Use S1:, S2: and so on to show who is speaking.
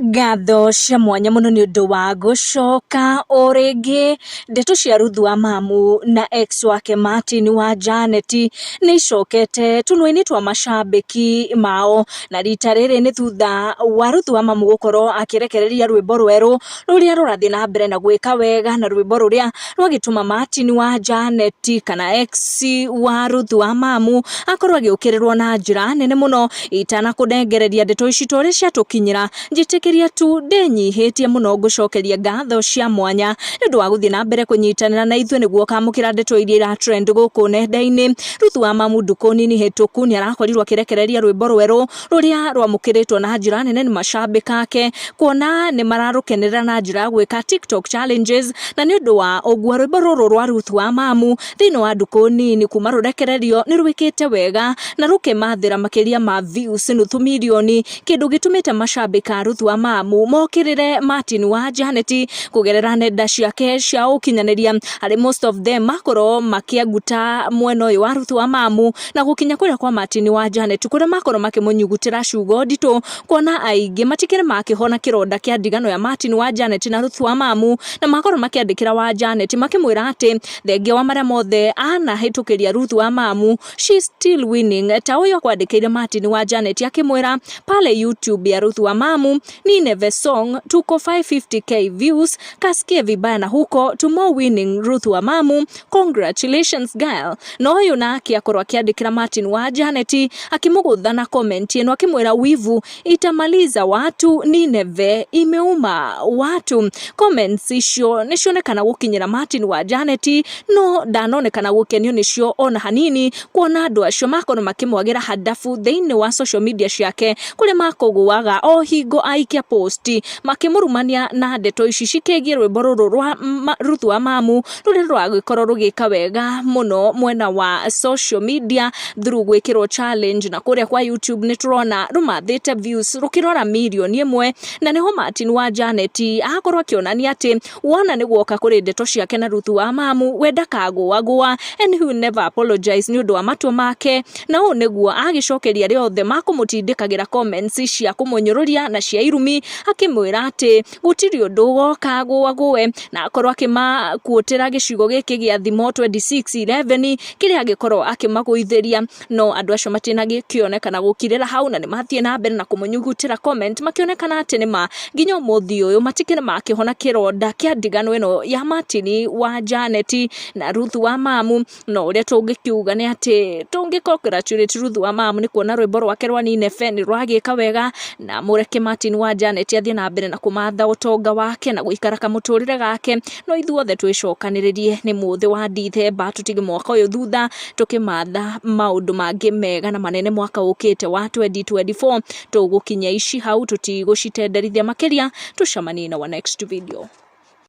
S1: Ngatho cia mwanya mũno nĩ ũndũ wa gũcoka o rĩngĩ. Ndeto cia Ruth wa Mamu na ex wake Martin wa Janet nĩ icokete tũnua-inĩ twa macambĩki mao, na rita rĩrĩ nĩ thutha wa Ruth wa Mamu gũkorwo akĩrekereria rwĩmbo rwerũ rũrĩa rũrathiĩ na mbere na gwĩka wega, na rwĩmbo rũrĩa rwagĩtũma Martin wa Janet kana ex wa Ruth wa Mamu akorwo agĩũkĩrĩrwo na njĩra nene mũno. Itanakũnengereria ndeto ici ta ũrĩa ciatũkinyĩra, njĩtĩkĩria tu ndĩnyihĩtie mũno ngũcokeria ngatho cia mwanya nĩ ũndũ wa gũthiĩ na mbere kũnyitanĩra na ithuĩ nĩguo ũkamũkĩra ndeto iria ira trend gũkũ nenda-inĩ. Ruth wa Mamu ndukũ nini hĩtũku nĩ arakorirwo akĩrekereria rwĩmbo rwerũ rũrĩa rwamũkĩrĩtwo na njĩra nene nĩ macambĩki ake, kuona nĩ mararũkenerera na njĩra ya gwĩka TikTok challenges, na nĩ ũndũ wa ũguo rwĩmbo rũrũ rwa Ruth wa Mamu thĩinĩ wa ndukũ nini kuma rũrekererio nĩ rwĩkĩte wega na rũkemathĩra makĩria ma views nuthu mirioni, kĩndũ gĩtũmĩte macambĩki a Ruth wa Mamu mokĩrĩre Martin wa Janet kũgerera nenda ciake cia ũkinyanĩria, harĩ most of them makorwo makĩanguta mwena ũyũ wa Ruth wa Mamu na gũkinya kũrĩa kwa Martin wa Janet, kũrĩa makorwo makĩmũnyugutĩra ciugo nditũ, kuona aingĩ matikĩrĩ makĩhona kĩronda kĩa ndigano ya Martin wa Janet na Ruth wa Mamu, na makorwo makĩandĩkĩra wa Janet makĩmwĩra atĩ thengia wa marĩa mothe anahĩtũkĩria Ruth wa Mamu, she still winning. Ta ũyũ akwandĩkĩire Martin wa Janet akĩmwĩra, "Pale YouTube ya Ruth wa Mamu Nineve song tuko 550K views, kasikie vibaya na huko to more winning. Ruth wa Mamu, congratulations girl." No ũyũ nake akorwo akĩandĩkĩra Martin wa Janet akĩmũgũtha na comment ĩno akĩmwĩra, "Wivu itamaliza watu, Nineve imeuma watu." Comments icio nĩ cionekana gũkinyĩra Martin wa Janet, no ndanonekana gũkenio nĩcio ona hanini, kuona andũ acio makorwo makĩmwagĩra handabu thĩinĩ wa social media ciake, kũrĩa makũgũaga o hingo aikia post makĩmũrumania na ndeto ici cikĩgiĩ rwĩmbo rũrũ rwa Ruth wa Mamu, rũrĩa rũragĩkorwo rũgĩka wega mũno mwena wa social media through gwĩkĩrwo challenge, na kũrĩa kwa YouTube nĩ tũrona rũmathĩte views rũkĩrora mirioni 1. Na nĩho Martin wa Janet akorwo akĩonania atĩ wona nĩ guoka kũrĩ ndeto ciake na Ruth wa Mamu, we ndakagũagũa and he will never apologize nĩ ũndũ wa matua make. Na ũũ nĩguo agĩcokeria arĩa othe makũmũtindĩkagĩra comments cia kũmũnyũrũria na cia irumi, akĩmwĩra atĩ gũtirĩ ũndũ ũgoka agũagũe, na akorwo akĩmakuũtĩra gĩcigo gĩkĩ gĩa Thimo 26:11 kĩrĩa angĩkorwo akĩmagũithĩria. No andũ acio matinagĩkĩonekana gũkirĩra hau, na nĩ mathiĩ na mbere na kũmũnyugutĩra comment, makĩonekana atĩ nĩma nginya ũmũthĩ ũyũ matikĩrĩ makĩhona kĩronda kĩa ndigano ĩno ya Martin wa Janet na Ruth wa Mamu. No ũrĩa tũngĩkiuga nĩ atĩ tũngĩ congratulate Ruth wa Mamu nĩ kuona rwĩmbo rwake rwa Nineve nĩ rwagĩka wega, na mũreke Martin wa Janet athiĩ na mbere na kũmatha ũtonga wake na gũikara kamũtũrĩre gake. No ithuothe twĩcokanĩrĩrie nĩ mũthĩ wa Dithemba, tũtige mwaka ũyũ thutha, tũkĩmatha maũndũ mangĩ mega na manene mwaka ũkĩte wa 2024. Tũgũkinyia ici hau, tũtigũcitenderithia makĩria. Tũcemanie na wa next video.